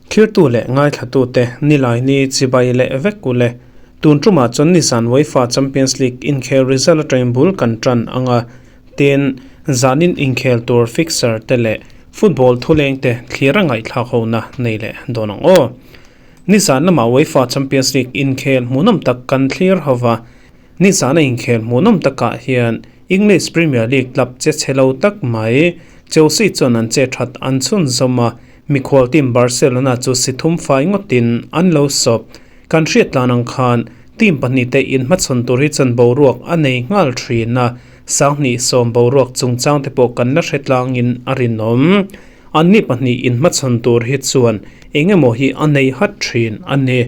Thirtu leh ngaithlatute Nilaini chibai leh vek u le. Tun tumah chuan nizan UEFA Champions League inkhel result atangin bul kan tan ang a, tin zanin inkhel tur fixture te leh football thuleng te thlir a ngaihthlak hona nei leh dawn ang aw. Nizan lamah UEFA Champions League inkhel hmuhnawm tak kan thlir ho va, nizana inkhel hmuhnawm takah hian English Premier League club che chhe lo tak mai Chelsea chuan an che that an chhunzawm a, Mikhual team Barcelona chu si thum fai ngawtin an lo sawp. Kan hriat tlan ang khan team pahnihte inhmachhawn tur hi chuan boruak a nei nghal thin a, sanghnih sawm boruak chungchang te pawh kan la hre tlangin a rinawm. Anni pahnih inhmachhawn tur hi chuan eng emaw hi a nei hat thin a ni.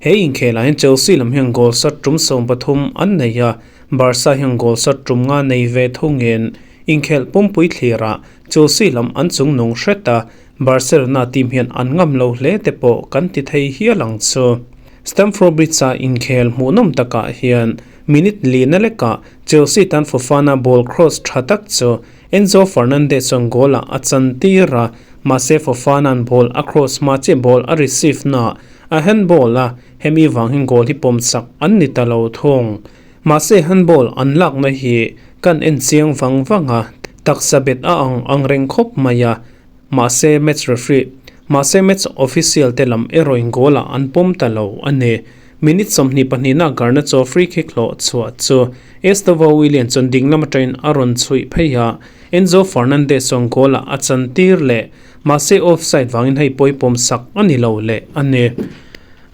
He inkhelah hian Chelsea lam hian goal sat tum 13 an nei a, Barca hian goal sat tum nga nei ve thungin inkhelh pumpui thlirah Chelsea lam an chung nung hret a, Barcelona team hian an ngam lo hle te pawh kan ti thei hial ang chu. Stamford Bridge-a inkhel hmuhnawm takah hian minute lina lekah Chelsea tan Fofana ball cross tha tak chu Enzo Fernandez chuan goal-ah a chantir a, mahse Fofana'n ball a cross hma chiah ball a receive na a handball a, hemi vang hian goal hi pawm chak an ni ta lo thung. Mahse handball an lakna hi kan en chiang vang vang a, taksa bet a ang ang reng khawp mai a, mahse match referee, mahse match official te lam erawhin goal ah an pawm ta lo a ni. Minute 22 na Garnacho free kick hlawh chhuah chu Estevao Willian chuan ding lam atangin a rawn chhuih phei a, Enzo Fernandez chuan goal ah a chantir leh, mahse offside vangin hei pawipawm sak a ni lo leh a ni.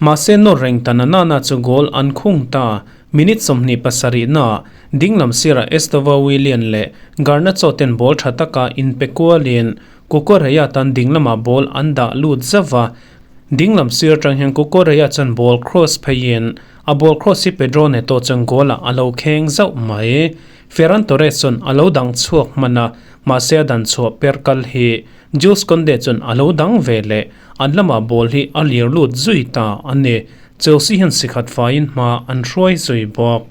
Mahse nawr reng ta na nana chu goal an khung ta. Minute 27 na dinglam sirah Estevao Willian leh Garnacho ten ball tha taka inpe kualin Cucurella tan dinglamah ball an dah lut zauh a. Dinglam sir atang hian Cucurella chuan ball cross pheiin a ball cross hi Pedro Neto chuan goal ah a lo kheng zauh mai. Ferran Torres chuan a lo dang chhuak hman a, mahse a dan chhuah per kal hi Jules Kounde chuan a lo dang ve leh. An lamah ball hi a lir lut zui ta a ni. Chelsea hian sikhat faiin hma an hruai zui bawk.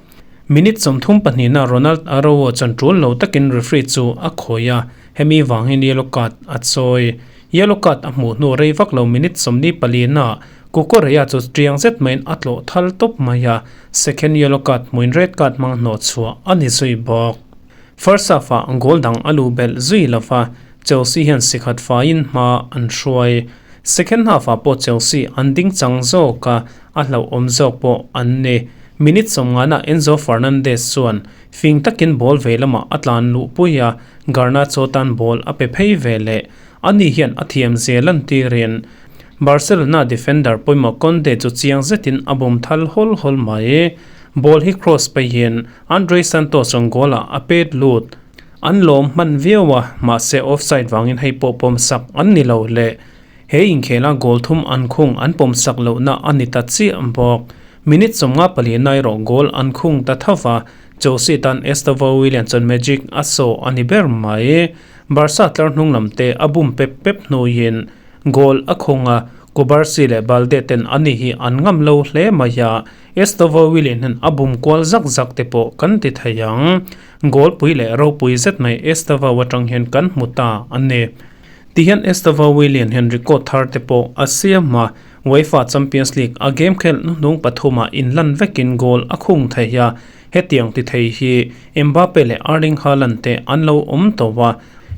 Minute 32 na Ronald Araujo chuan tul lo takin referee chu a khawi a, hemi vang hian yellow card a chawi. Yellow card a hmuh hnu rei vak lo minute 44 na Cucurella chu tiang zet maiin a tlawh thal tawp mai a, second yellow card hmuin red card hmang hnawh chhuah a ni zui bawk. First half ah goal dang a luh belh zui lova, Chelsea hian sikhat faiin hma an hruai. Second half ah pawh Chelsea an ding chang zawk a, a hlauhawm zawk pawh an ni. Minute 50 ah Enzo Fernandez chuan fing takin ball ve lamah a tlan luh pui a, Garnacho tan ball a pe phei ve leh. Ani hian a thiam zel an tirin Barcelona defender pawimawh Kounde chu chiang zetin a bum thal hawl hawl mai. Ball hi cross peihin Andrey Santos chuan goal ah a pet lut. An lawm hman viau a, mahse offside vangin hei pawh pawm sak an ni lo le. He inkhela goal thum an khung an pawm sak lohna a ni ta chiah bawk. Minute 54 na erawh goal an khung ta tho va, Chelsea tan Estevao Willian chuan magic a saw a ni ber mai. Barca tlar hnung lam te a bum pep pep hnuin goal a khung a, Cubarsi leh Balde ten ani hi an ngam lo hle mai a, Estevao Willian hian a bum kual zak zak te pawh kan ti thei ang. Goal pui leh ropui zet mai Estevao atang hian kan hmu ta a ni. Tihian Estevao Willian hian record thar te pawh a siam a, UEFA Champions League a game khelh hnuhnung pathumah inlan vekin goal a khung thei a, hetiang ti thei hi Mbappe leh Erling Haaland te an lo awm tawh a,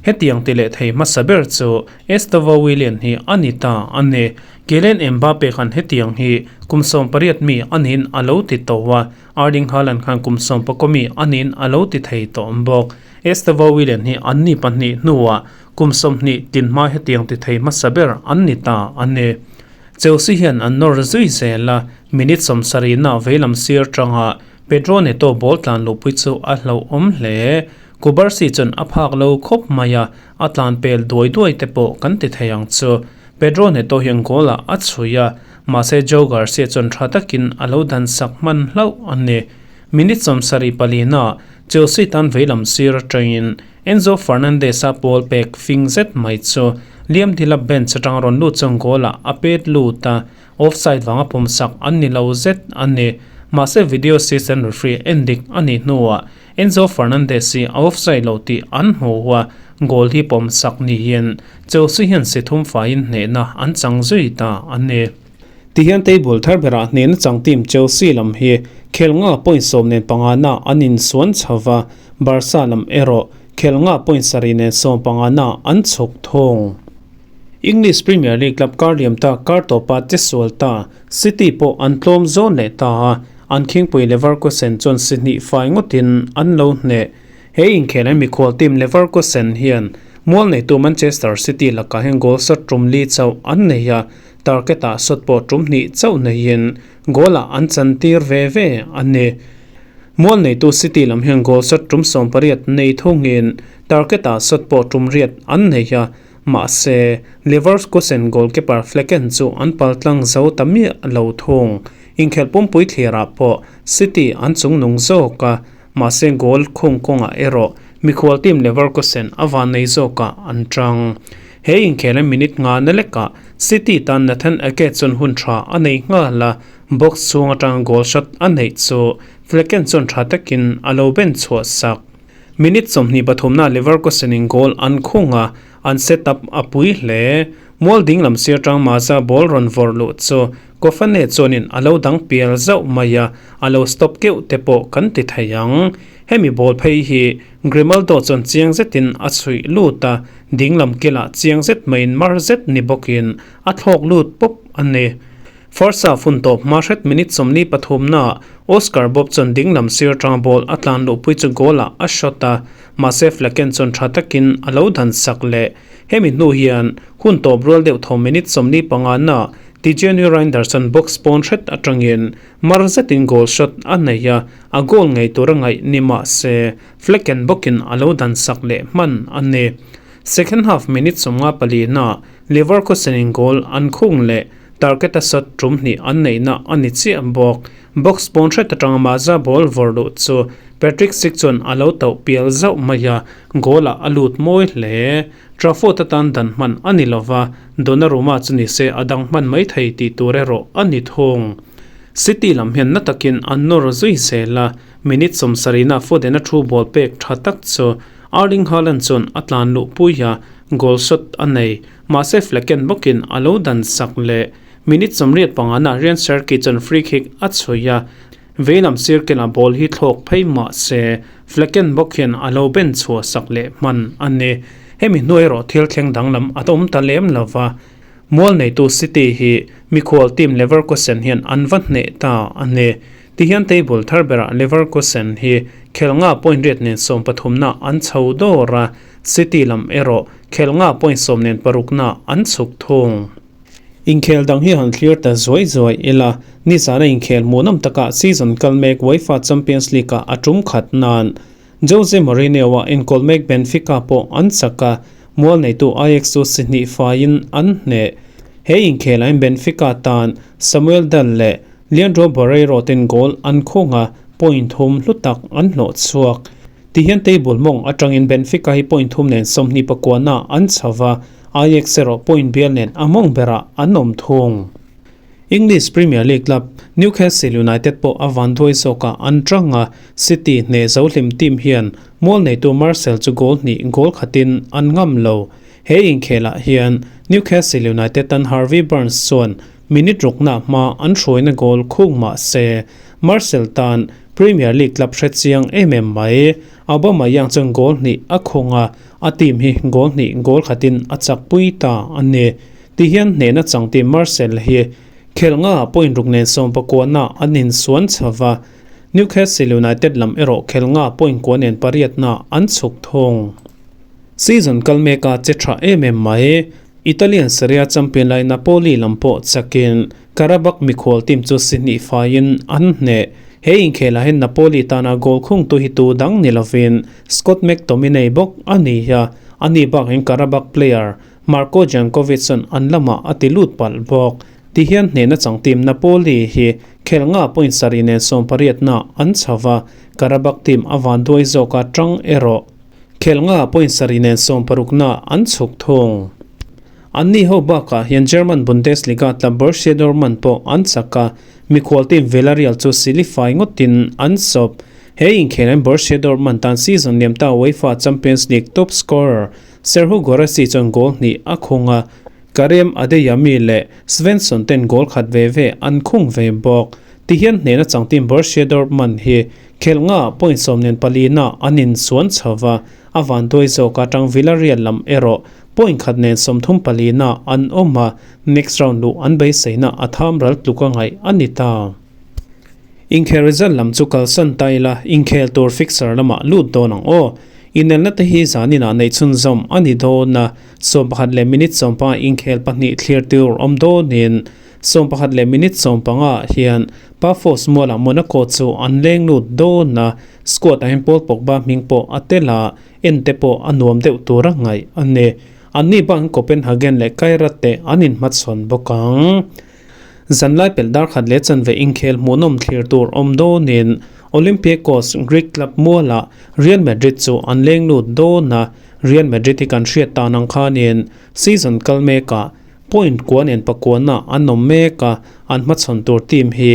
hetiang ti leh thei hmasa ber chu Estevao Willian hi a ni ta a ni. Kylian Mbappe khan hetiang hi kum 18 mi a niin a lo ti tawh a, Erling Haaland khan kum 19 mi a niin a lo ti thei tawh bawk. Estevao Willian hi an ni pahnih hnuah kum 20 tin hma hetiang ti thei hmasa ber an ni ta a ni. Chelsea hian an nawr zui zel a, minute 70 na veilam sir tanga Pedro Neto ball tlan luhpui chu a hlauhawm hle. Cubarsi chuan a phak lo khawp mai a, a tlan pel duai duai te pawh kan ti thei ang chu. Pedro Neto hian goal ah a chhui a, mahse Joe Garcia chuan tha takin a lo dan sak hman hlauh a ni. Minute 74 na Chelsea tan veilam sir atangin Enzo Fernandez a ball pek fing zet mai chu Liam Delap bench atang rawn lut chuan goal ah a pet lut a, offside vanga pawm sak an ni lo zet a ni. Mahse video assistant referee en dik a nih hnuah Enzo Fernandez hi a offside lo tih an hmu a, goal hi pawm sak niin Chelsea hian si thum faiin hnehna an chang zui ta a ni. Tihian table thar berah hnehna chang team Chelsea lam hi khel nga point 15 na an insuan chho va, Barca lam erawh khel nga point 7 nen 15 na an chhuk thung. English Premier League club kar liam ta kar tawpa che sual ta City pawh an tlawm zawn leh ta a, an khingpui Leverkusen chuan si hnih fai ngawtin an lo hneh. He inkhel mikhual team Leverkusen hian mual neitu Manchester City lakah hian goal shot tum li chauh an nei a, target ah shot pawh tum hnih chauh neiin goal ah an chan tir ve ve a ni. Mual neitu City lam hian goal shot tum 18 nei thungin target ah shot pawh tum riat an nei a, mahse Leverkusen goalkeeper Flekken chu an paltlang zo ta miah lo thung. Inkhel pumpui thlir ah pawh City an chungnung zawk a, mahse goal khung kawngah erawh mikhual team Leverkusen a van nei zawkah an tang. He inkhel a minute nga na lekah City tan Nathan Ake chuan hun tha a nei nghal a, box chhung atang goal shot a neih chu Flekken chuan tha takin a lo ben chhuah sak. Minute 23 na Leverkusen in goal an khung a, an set up a pui hle. Mual ding lam sir tang Maza ball rawn vawrh luh chu Kofane chuanin a lo dang pial zauh mai a, a lo stop keuh te pawh kan ti thei ang. Hemi ball phei hi Grimaldo chuan chiang zetin a chhuih lut a, ding lam kilah chiang zet maiin mar zet ni bawkin a thlawk lut pawp a ni. First half hun tawp hma hret minute 43 na Oscar Bob chuan ding lam sir tang ball a tlan luhpui chu goal ah a shot a, mahse Flekken chuan tha takin a lo dan sak leh. Hemi hnu hian hun tawp rual deuh thaw minute 45 na Tijjani Reijnders chuan box pawn hret atangin mar zetin goal shot a nei a, a goal ngei tur a ngaih ni mahse Flekken bawkin a lo dan sak leh hman a ni. Second half minute 54 na Leverkusen in goal an khung leh target a shot tum hnih an neihna a ni chiah bawk. Box pawn hret atanga Maza ball vawrh luh chu Patrick Schick chuan a lo tauh pial zauh mai a, goal ah a lut mawi hle. Trafford atan dan hman a ni lova, Donnarumma chu ni se a dang hman mai thei tih tur erawh a ni thung. City lam hian na takin an nawr zui zel a, minute 70 na Foden a thu ball pek tha tak chu Erling Haaland chuan a tlan luh pui a, goal shot a nei. Mahse Flekken bawkin a lo dan sak leh. Minute 85 na Rayan Cherki chuan free kick a chhui a, veilam circle ah ball hi thlawk phei mahse Flekken bawk hian a lo ben chhuah sak leh hman a ni. Hemi hnu erawh thil thleng danglam a awm ta lem lova, mual neitu City hi mikhual team Leverkusen hian an va hneh ta a ni. Tihian table thar berah Leverkusen hi khel nga point riat nen 13 na an chho dawr a, City lam erawh khel nga point 9 nen 6 na an chhuk thung. Inkhel dang hi han thlir ta zuai zuai ila, nizana inkhel hmuhnawm takah season kal mek UEFA Champions League ah a tum khat nan Jose Mourinho a enkawl mek Benfica pawh an chak a, mual neitu Ajax chu si hnih faiin an hneh. He inkhel ah Benfica tan Samuel Dal leh Leandro Barreiro ten goal an khung a, point thum hlu tak an hlawh chhuak. Tihian table mawng atangin Benfica hi point thum nen 29 na an chho a, Ajax erawh point bial nen a mawng berah an awm thung. English Premier League club Newcastle United pawh a van duai zawkah an tang a, City hneh zo hlim team hian mual neitu Marcel chu goal hnih goal khatin an ngam lo. He inkhelah hian Newcastle United tan Harvey Barnes chuan minute rukna hma an hruaina goal khung mahse Marcel tan Premier League club hre chiang em em mai. Aubameyang chuan goal hnih a khung a, a team hi goal hnih goal khatin a chak pui ta a ni. Tihian hnehna chang team Marcel hi khel nga point ruk nen 19 na an insuan chho va, Newcastle United lam erawh khel nga point 9 nen 8 na an chhuk thung. Season kal meka che tha em em mai. Italian Serie A champion lai Napoli lam pawh chakin Qarabag mikhual team chu si hnih faiin an hneh. He inkhelah hian Napoli tana goal khung tu hi tu dang ni lovin Scott McTominay bawk a ni a, ani bakin Qarabag player Marko Jankovic chuan an lamah a ti lut palh bawk. Tihian hnehna chang team Napoli hi khel nga point 7 nen 18 na an chho va, Qarabag team a van duai zawka tang erawh khel nga point 7 nen 16 na an chhuk thung. Anni ho bakah hian German Bundesliga tla Borussia Dortmund pawh an chak a, mikhual team Villarreal chu silifai ngawtin an sawp. He inkhel hian Borussia Dortmund tan season liam ta UEFA Champions League top scorer Serhou Guirassy chuan goal hnih a khung a, Karim Adeyemi leh Svensson ten goal khat ve ve an khung ve bawk. Tihian hnehna chang team Borussia Dortmund hi khelh nga point 14 na an insuan chho va, a vanduai zawk atang Villarreal lam erawh point khat nen 34 na an awm a, next round luh an beiseina a tham ral tluk a ngaih a ni ta. Inkhel result lam chu kalsan ta ila, inkhel tur fixture lamah lut dawn ang aw. Inelna te hi zaninah neih chhunzawm a ni dawn a, 11 leh minute 15 inkhel pahnih thlir tur awm dawnin 11 leh minute 15 hian Pafos mualah Monaco chu an leng lut dawn a, squad ah hian Paul Pogba hming pawh a tel a, en te pawh a nuam deuh tur a ngaih a ni. Anni bang Copenhagen leh Kairat te an inhmachhawn bawk ang. Zanlai pelh dar khat leh chanve inkhel hmuhnawm thlir tur awm dawnin Olympiakos Greek club mualah Real Madrid chu an leng lut dawn a, Real Madrid hi kan hriat tan ang khanin season kal mekah point kua nen pakuana an awm mek a, an hmachhawn tur team hi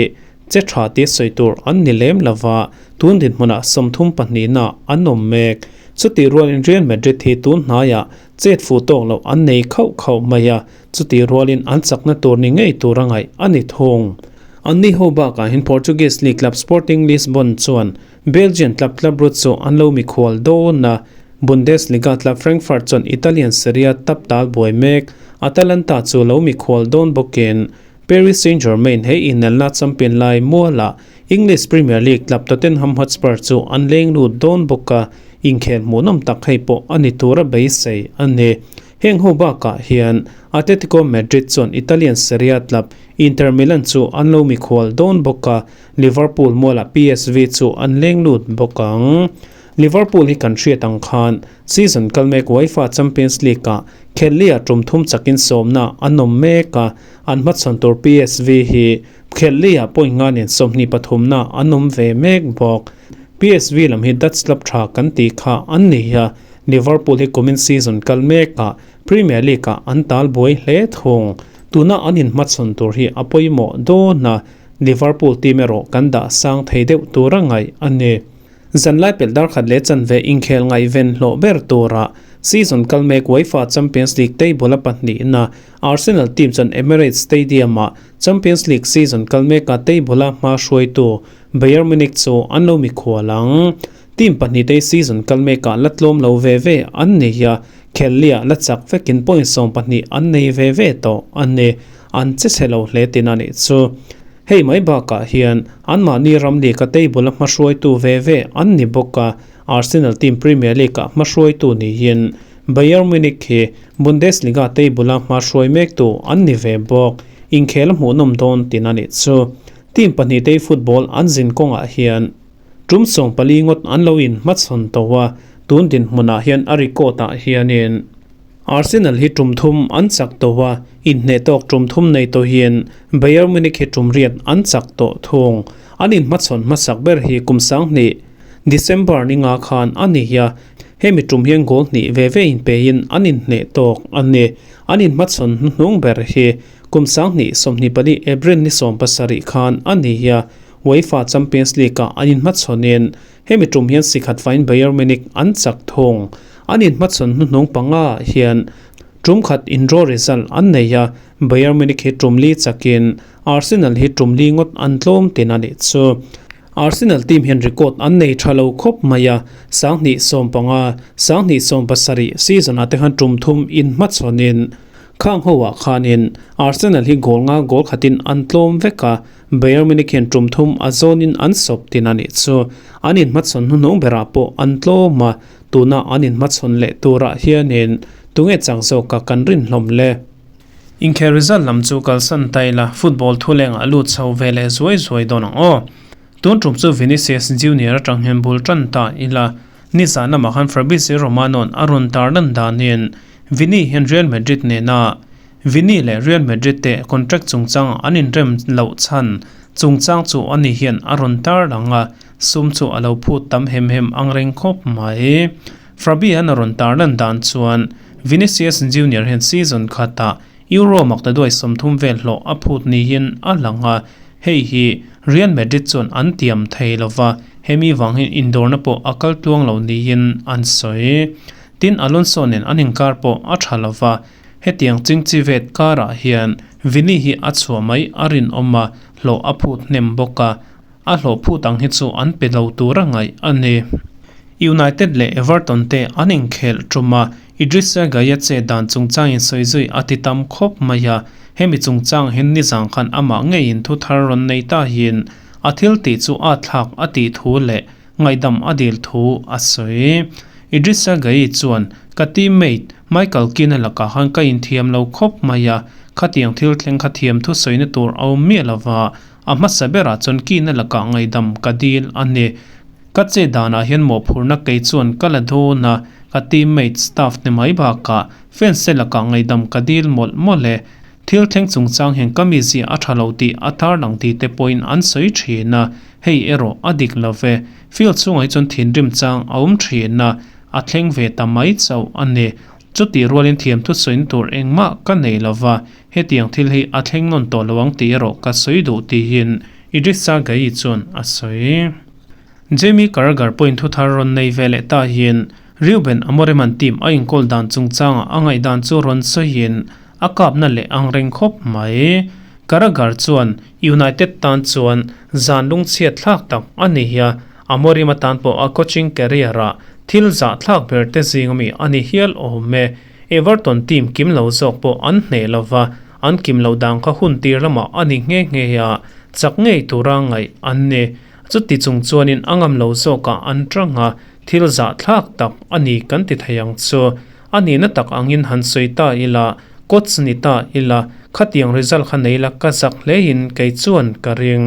che tha tia sawi tur an ni lem lova, tun dinhmunah 32 na an awm mek. Chutih rualin Real Madrid hi tun hnaiah chet fuh tawk loh an nei khauh khauh mai a, chutih rualin an chakna tur ni ngei tur a ngaih a ni thung. Anni ho bakah hian Portuguese League club Sporting Lisbon chuan Belgian club Club Brugge chu an lo mikhual dawn a, Bundesliga club Frankfurt chuan Italian Serie A tap tal buai mek Atalanta chu lo mikhual dawn bawkin Paris Saint-Germain he inelna champion lai mualah English Premier League club Tottenham Hotspur chu an leng lut dawn bawk a, inkhel hmuhnawm tak hei pawh a ni tura beisei a ni. Heng ho bakah hian Atletico Madrid chuan Italian Serie A club Inter Milan chu an lo mikhual dawn bawk a, Liverpool mualah PSV chu an leng lut bawk ang. Liverpool hi kan hriat ang khan season kal mek UEFA Champions League ah khelhliah tum thum chakin sawmna an awm mek a, an hmachhawn tur PSV hi khelhliah point nga nen 23 na an awm ve mek bawk. PSV lam hi Dutch club tha kan tih kha an ni a, Liverpool hi kumin season kal mek ah Premier League ah an tal buai hle thung. Tuna an inhmachhawn tur hi a pawimawh dawn a, Liverpool team erawh kan dah sang thei deuh tur a ngaih a ni. Zanlai pelh dar khat leh chanve inkhel ngaihven hlawh ber tura season kal mek UEFA Champions League table a pahnih na Arsenal team chuan Emirates Stadium ah Champions League season kal meka table a hma hruaitu Bayern Munich chu an lo mikhual ang. Team pahnih te season kal mekah la tlawm lo ve ve an nei a, khelhliah la chak vekin point 12 an nei ve ve tawh a ni. An che chhe lo hle tin a nih chu. Hei mai bakah hian anmahni ram league a table a hmahruaitu ve ve an ni bawk a, Arsenal team Premier League ah hmahruaitu niin Bayern Munich hi Bundesliga table a hmahruai mektu an ni ve bawk. Inkhel a hmuhnawm dawn tin a nih chu. Team pahnih te football an zin kawngah hian tum 14 ngawt an lo inhmachhawn tawh a, tun dinhmunah hian a record ah hianin Arsenal hi tum thum an chak tawh a, inhneh tawk tum thum nei tawhin Bayern Munich hi tum riat an chak tawh thung. An inhmachhawn hmasak ber hi kum 2000 December ni nga khan a ni a, hemi tum hian goal hnih ve ve inpein an inhneh tawk a ni. An inhmachhawn hnuhnung ber hi kum 2024 April ni 17 khan a ni a, UEFA Champions League ah an inhmachhawnin hemi tum hian si khat fain Bayern Munich an chak thung. An inhmachhawn hnuhnung panga hian tum khat in draw result an nei a, Bayern Munich hi tum li chakin Arsenal hi tum li ngawt an tlawm tin a nih chu. Arsenal team hian record an nei tha lo khawp mai a, 2015, 2017 season ah te khan tum thum inhmachhawnin khang ho ah khanin Arsenal hi goal nga goal khatin an tlawm vek a, Bayern Munich hian tum thum a zawnin an sawp tin a nih chu. An inhmachhawn hnuhnung berah pawh an tlawm a, tuna an inhmachhawn leh turah hianin tunge chak zawka kan rin hlawm le. Inkhel result lam chu kalsan ta ila, football thulengah lut chho ve leh zuai zuai dawn ang aw. Tun tum chu Vinicius Junior atang hian bul tan ta ila, nizan lamah khan Fabrizio Romano-a'n a rawn tar lan danin Vini hian Real Madrid nena Vini leh Real Madrid te contract chungchang an inrem loh chhan chungchang chu ani hian a rawn tar lang a, sum chu a lo phut tam hem hem ang reng khawp mai. Fabian a rawn tar lan dan chuan Vinicius Junior hian season khatah Euro makta duai 30 vel hlawh a phut niin a lang a, hei hi Real Madrid chuan an tiam thei lova. Hemi vang hian indawrna pawh a kal tluang lo niin an sawi. Tin, Alonso nen an inkar pawh a tha lo va, hetiang chingchi vet karah hian Vini hi a chhuah mai a rinawm a, hlawh a phut hnem bawk a, a hlawh phut ang hi chu an pe lo tur a ngaih a ni. United leh Everton te an inkhelh tum a, Idrissa Gueye che dan chungchangin sawi zui a ti tam khawp mai a, hemi chungchang hian nizang khan amah ngeiin thu thar rawn nei ta hian a thil tih chu a thlak a tih thu leh ngaihdam a dil thu a sawi. Idrissa Gueye chuan, Ka teammate Michael Keane-a lakah khan ka inthiam lo khawp mai a, khatiang thil thleng kha thiam thusawina tur a awm miah lova, A hmasa berah chuan Kina lakah ngaihdam ka dil a ni. Ka che danah hian mawhphurhna kei chuan ka la dawn a, ka teammate, staff ni mai bakah fans te lakah ngaihdam ka dil mawlh mawlh e. Thil thleng chungchang hian ka mizia a tha lo tih a tarlang tih te pawhin an sawi thin a, hei erawh a dik lo ve. Field chhungah hi chuan thinrim chang a awm thin a, a thleng ve ta mai chauh a ni. Chutih rualin thiam thusawiin tur engmah ka nei lo va, Hetiang thil hi a thleng nawn tawh lo ang tih erawh ka sawi duh tiin Idrissa Gueye chuan a sawi. Jamie Carragher pawhin thu thar rawn nei ve leh ta hian Reuben Amorim-a'n team a inkawl dan chungchangah a ngaihdan chu rawn sawiin a kapna leh ang reng khawp mai. Carragher chuan United tan chuan zan lungchhiat thlak tak a ni a, Amorim atan pawh a coaching career-ah thil zahthlak ber te zing ami a ni hial awm e. Everton team kim lo zawk pawh an hneh lo va, an kim loh dan kha hun tir lamah a ni nghe nghe a, chak ngei tura ngaih an ni. Chuti chung chuanin a ngam lo zawkah an tang a, thil zahthlak tak a ni kan ti thei ang chu. A nihna tak angin han sawi ta ila, coach ni ta ila, khatiang result kha nei la ka zak hlein kei chuan ka ring.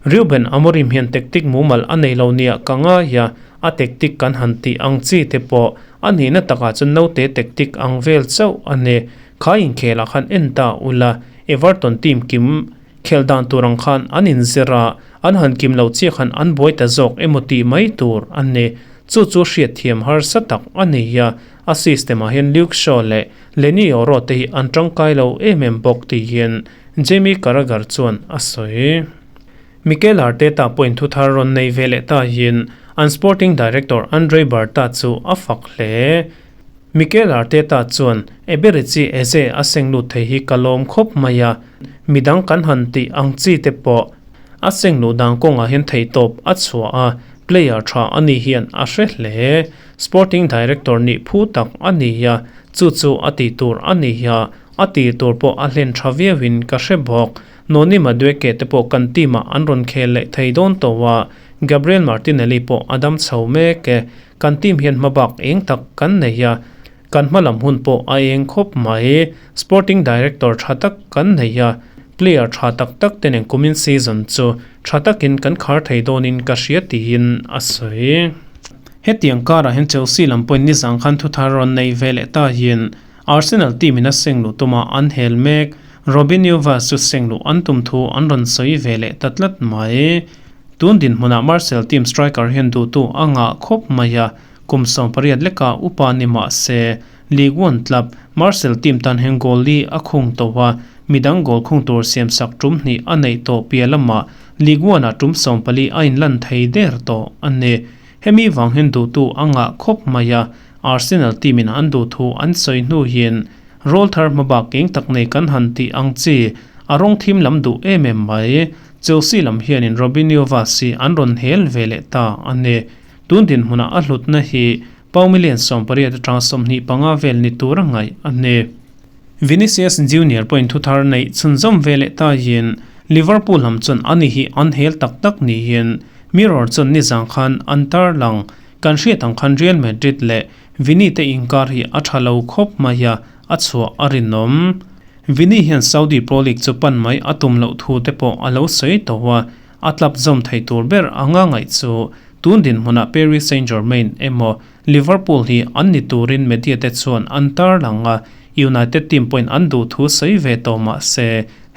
Reuben Amorim hian tactic mumal a nei lo nia ka ngai a, a tactic kan han tih ang chi te pawh A nihna takah chuan naute tactic ang vel chauh a ni. Kha inkhelah khan en ta ula, Everton team kim khelh dan tur ang khan an inzir a, an han kim lo chiah khan an buai ta zawk emaw tih mai tur a ni. Chu chu hriatthiam harsa tak a ni a, a system ah hian Luke Shaw leh Leny Yoro te hi an tangkai lo em em bawk tiin Jamie Carragher chuan a sawi. Mikel Arteta pawhin thu thar rawn nei ve leh ta hian an sporting director Andre Berta chu a fak hle. Mikel Arteta chuan, Eberechi Eze a seng lut thei hi ka lawm khawp mai a, midang kan han tih ang chi te pawh a seng luh dan kawngah hian theihtawp a chhuah a, player tha a ni hian a hre hle. Sporting director nih phu tak a ni a, chu chu a tih tur a ni a, a tih tur pawh a hlen tha viauin ka hre bawk. Noni Madueke te pawh kan team ah an rawn khel leh thei dawn tawh a, Gabriel Martinelli pawh a dam chho mek e. Kan team hian hmabak eng tak kan nei a, kan hma lam hun pawh a eng khawp mai. Sporting director tha tak kan nei a, player tha tak tak te nen kumin season chu tha takin kan khar thei dawnin ka hria tiin a sawi. Hetiang karah hian Chelsea lam pawhin nizang khan thuthar rawn nei ve leh ta hian Arsenal team in a seng luh tuma an hel mek. Robinho Vaz chu seng luh an tum thu an rawn sawi ve leh ta tlat mai. Tun dinhmunah Marseille team striker hian duhtu a ngah khawp mai a, kum 18 leka upa ni mah se Ligue 1 club Marseille team tan hian goal li a khung tawh a, midang goal khung tur siamsak tum hnih a neih tawh piah lamah Ligue 1 ah tum 14 a inlan thei der tawh a ni. Hemi vang hian duhtu a ngah khawp mai a, Arsenal team in an duh thu an sawi hnu hian Roll thar hmabak eng tak nei kan han tih ang chi a rawng thim lam duh em em mai. Chelsea lam hianin Robinho Vaz hi an rawn hel ve leh ta a ni. Tun dinhmunah a hlutna hi pau million 18 atanga 25 vel ni tur a ngaih a ni. Vinicius Junior pawhin thu thar neih chhunzawm ve leh ta hian Liverpool lam chuan ani hi an hel tak tak niin Mirror chuan nizang khan an tarlang. Kan hriat ang khan Real Madrid leh Vini te inkar hi a tha lo khawp mai a, a chhuah a rinawm. Vini hian Saudi Pro League chu pan mai a tum loh thu te pawh a lo sawi tawh a, a tlap zawm thei tur ber anga ngaih chu tun dinhmunah Paris Saint-Germain emaw Liverpool hi an ni turin media te chuan an tarlang a, United team pawhin an duh thu sawi ve tawh mah se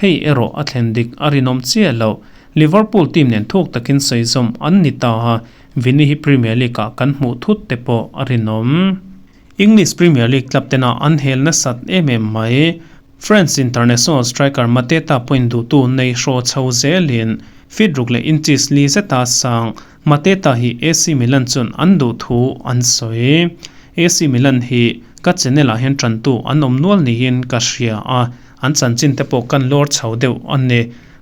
hei erawh a thlen dik a rinawm chiah loh. Liverpool team nen thuk takin sawi zawm an ni ta a, Vini hi Premier League ah kan hmuh thut te pawh a rinawm. English Premier League club tena an hel nasat em em mai. France international striker Mateta pawhin duhtu nei hraw chho zelin feet ruk leh inches li zeta sang. Mateta hi AC Milan chuan an duh thu an sawi. AC Milan hi ka channel ah hian tantu an awm nual niin ka hria a, an chanchin te pawh kan lawr chho deuh a ni.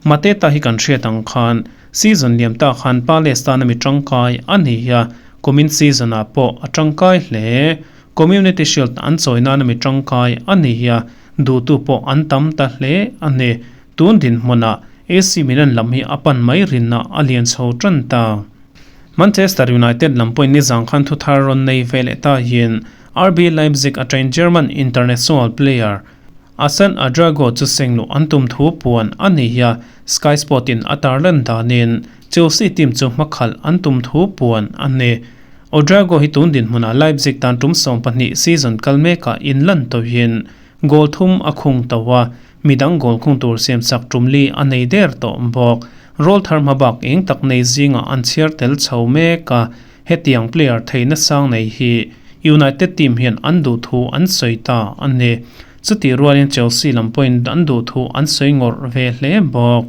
Mateta hi kan hriat ang khan season liam ta khan Palace tana mi tangkai a ni a, kumin season ah pawh a tangkai hle. Community Shield an chawi nana mi tangkai a ni a, duhtu pawh an tam ta hle a ni. Tun dinhmunah AC Milan lam hi a pan mai rinna a lian chho tan ta. Manchester United lam pawhin nizang khan thu thar rawn nei ve leh ta hian RB Leipzig atangin German international player Asan Adrago chu sengluh an tum thu puan a ni a, Sky Sport in a tarlan danin Chelsea team chu hmakhalh an tum thu puan a ni. Odrago hi tun dinhmunah Leipzig tan tum 12 season kal mekah inlan tawhin goal thum a khung to a, Midang goal khung tur siam sak tum li a nei der tawh bawk. Roll thar hma bak eng tak nei zingah an chhiar tel chho mek a, hetiang player theihna sang nei hi United team hian an duh thu an sawi ta a ni. Chutih rualin Chelsea lam pawhin an duh thu an sawi ngawrh ve hle bawk.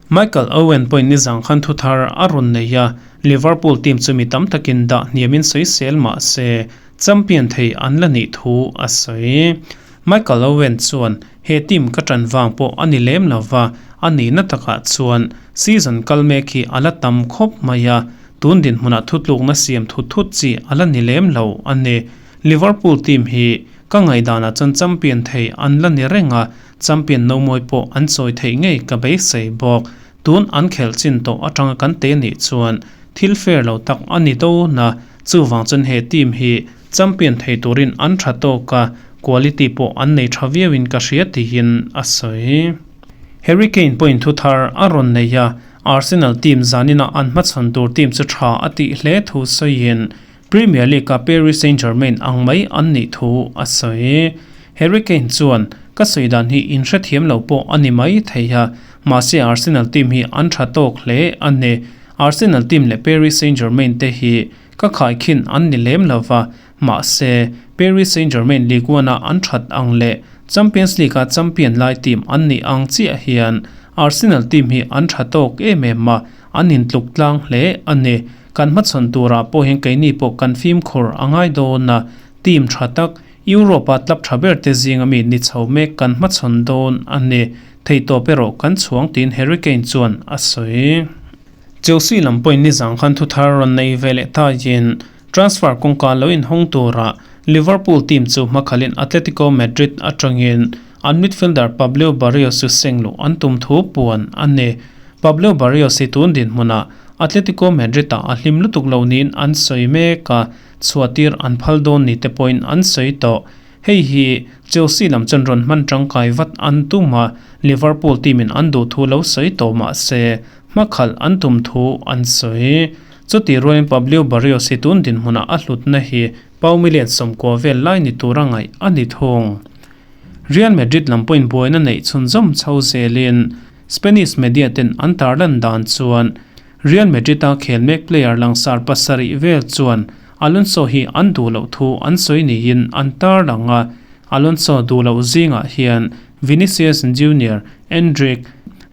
Michael Owen pawhin nizang khan thu thar a rawn nei a, Liverpool team chu mi tam takin dah hniamin sawi sel mah se champion thei an la nih thu a sawi. Michael Owen chuan he team ka ṭan vang pawh a ni lem lo va, a nihna takah chuan season kal mek hi a la tam khawp mai a, tun dinhmunah thutlukna siam thut thut chi a la ni lem lo a ni. Liverpool team hi ka ngaihdanah chuan champion thei an la ni reng a, champion nomawi pawh an chawi theih ngei ka beisei bawk. Tun an khelh chin tawh atanga kan te nih chuan thil fair lo tak a ni dawn a, chuvang chuan he team hi Champion thei turin an tha tawk a, quality pawh an nei tha viauin ka hria tiin a sawi. Harry Kane pawhin thu thar a rawn nei a, Arsenal team zanina an hmachhawn tur team chu tha a tih hle thu sawiin Premier League-a Paris Saint-Germain ang mai an nih thu a sawi. Harry Kane chuan, Ka sawi dan hi inhrethiam lo pawh a ni mai thei a, mahse Arsenal team hi an tha tawk hle a ni. Arsenal team leh Paris Saint-Germain te hi Ka khaikhin an ni lem lo va, mahse, Paris Saint-Germain Ligue 1-a an that ang leh Champions League-a champion lai team an nih ang chiah hian Arsenal team hi an tha tawk em em a, an intluk tlang hle a ni. Kan hmachhawn turah pawh hian keini pawh kan fimkhur a ngai dawn a, team tha tak, Europe-a club tha ber te zinga mi ni chho mek kan hmachhawn dawn a ni. Theihtawp erawh kan chhuang tiin Harry Kane chuan a sawi. Chelsea lam pawhin nizang khan thu thar rawn nei ve leh taiin transfer kawngka lo inhawng tura Liverpool team chu hmakhalin Atletico Madrid atangin an midfielder Pablo Barrios chu seng luh an tum thu puan a ni. Pablo Barrios hi tun dinhmunah Atletico Madrid-ah a hlim lutuk lo niin an sawi mek a, chhuahtir an phal dawn ni te pawhin an sawi tawh. Hei hi Chelsea lam chuan rawn hman tangkai vat an tum a, Liverpool team-in an duh thu lo sawi tawh mah se, Hmakhalh an tum thu an sawi. Chutih rualin Pablo Barrios hi tun dinhmunah a hlutna hi pau million 90 vel lai ni tura ngaih a ni thung. Real Madrid lam pawhin buaina neih chhunzawm chho zelin Spanish media ten an tarlan dan chuan Real Madrid-a khel mek player langsar pasarih vel chuan Alonso hi an duh loh thu an sawi niin an tarlang a, Alonso duh loh zingah hian Vinicius Junior, Endrick,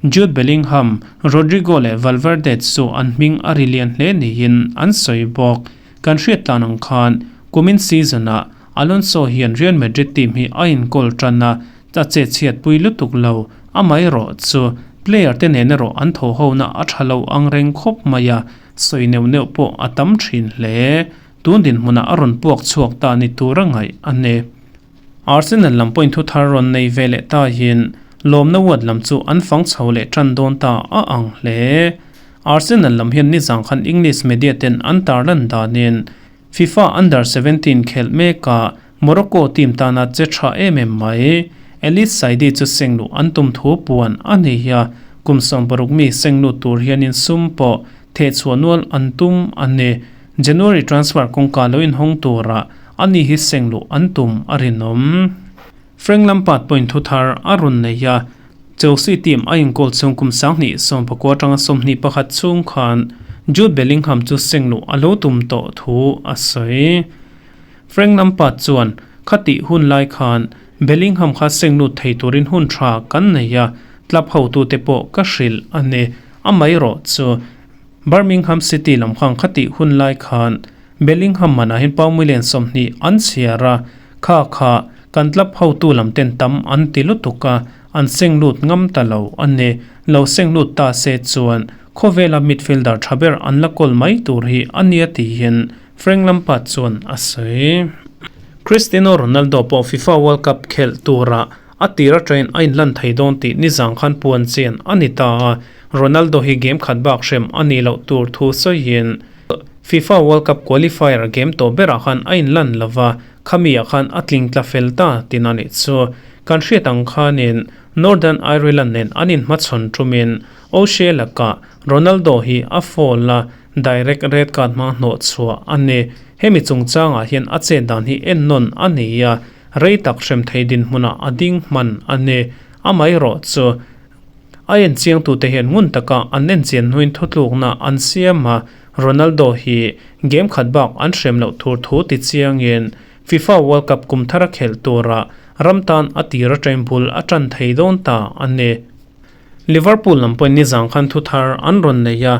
Jude Bellingham, Rodrygo leh Valverde chu an hming a ri lian hle niin an sawi bawk. Kan hriat tlan ang khan kumin season-ah Alonso hian Real Madrid team hi a inkawl tan a, a chet chhiat pui lutuk lo. Amaherawh chu player te nen erawh an thaw hona a tha lo ang reng khawp mai a, sawi neuh neuh pawh a tam thin hle. Tun dinhmunah a rawn puak chhuak ta ni tura ngaih a ni. Arsenal lam pawhin thu thar rawn nei ve leh tahin lawmna ward lam chu an fang chho leh tan dawn ta a ang hle. Arsenal lam hian nizang khan English media ten an tarlan danin FIFA Under 17 khelh mekah Morocco team tana che tha em em mai. Elise Saidi chu sengluh an tum thu puan a ni a, kum 60 mi senglut tur hianin sum pawh thehchhuah nual an tum a ni. January transfer kawngka lo inhawng turah Ani hi sengluh an tum a rinawm. Frank Lampard pawhin thu thar a rawn nei a, Chelsea team a inkawl chhung kum 2019 atanga 21 chhung khan Jude Bellingham chu sengluh a lo tum tawh thu a sawi. Frank Lampard chuan, Khatih hun lai khan Bellingham kha senglut thei turin hun tha kan nei a, club hotute pawh ka hrilh a ni. Amaherawh chu. Birmingham City lam khan khatih hun lai khan Bellingham manah hian pound million 20 an chhiar a, kha kha kan club hotu lam ten tam an ti lutuk a, an seng lut ngam ta lo a ni. Lo seng lut ta se chuan khawvela midfielder tha ber an la kawl mai tur hi a nia tiin Frank Lampard chuan a sawi. Cristiano Ronaldo pawh FIFA World Cup khelh tura a tir atangin a inlan thei dawn tih nizang khan puan chian a ni ta a, Ronaldo hi game khat bak hrem a nih loh tur thu sawiin FIFA World Cup qualifier game tawh berah khan a inlan lo va, khamiah khan a tling tla fel ta tin a nih chu. Kan hriat ang khanin Northern Ireland nen an inhmachhawn tumin O'Shea lakah Ronaldo hi a foul a, direct red card hmang hnawh chhuah a ni. Hemi chungchangah hian a chet dan hi ennawn a ni a, rei tak hrem thei dinhmunah a ding hman a ni. Amaherawh chu a en chiangtute hian ngun taka an en chian hnuin thutlukna an siam a, Ronaldo hi game khat bak an hrem loh tur thu ti chiangin FIFA World Cup kum thara khelh tura ram tan a tir atangin bul a tan thei dawn ta a ni. Liverpool lam pawhin nizang khan thu thar an rawn nei a,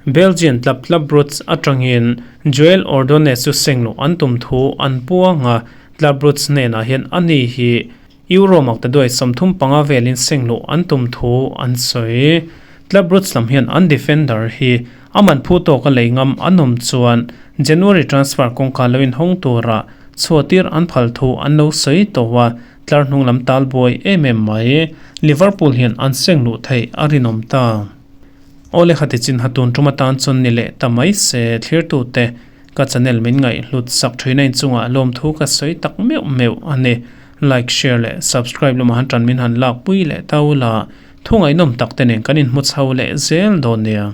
Belgian club Club Brugge atangin Joel Ordonez chu seng loh an tum thu an puang a, Club Brugge hnenah hian ani hi Euro makta duai 35 velin seng loh an tum thu an sawi. Club Brugge lam hian an defender hi a man phu tawka lei ngam an awm chuan January transfer kawngka lo inhawng tura chhuahtir an phal thu an lo sawi tawh a, Tlar hnung lam tal buai em em mai. Liverpool hian an seng luh theih a rinawm ta. Awle khati chin hatun tum atan chuan ni leh ta mai se thlirtute ka channel min ngaihhlut sak thin a inchungah lawmthu ka sawi tak meuh meuh a ni. Like, share leh subscribe lamah han tan min han lakpui leh ta ula thu ngaihnawm tak te nen kan inhmu chho leh zel dawn nia.